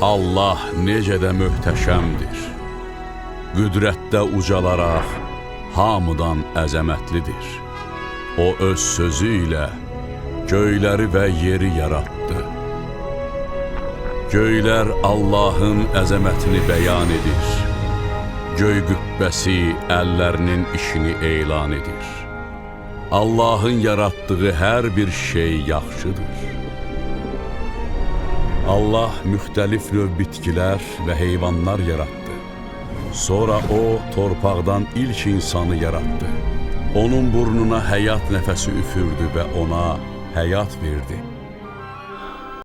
Allah necə də möhtəşəmdir. Qüdrətdə ucalaraq hamıdan əzəmətlidir. O öz sözü ilə göyləri və yeri yaratdı. Göylər Allahın əzəmətini bəyan edir. Göy qübbəsi əllərinin işini elan edir. Allahın yaratdığı hər bir şey yaxşıdır. Allah müxtəlif növ bitkilər və heyvanlar yaratdı. Sonra o torpaqdan ilk insanı yaratdı. Onun burnuna həyat nəfəsi üfürdü və ona həyat verdi.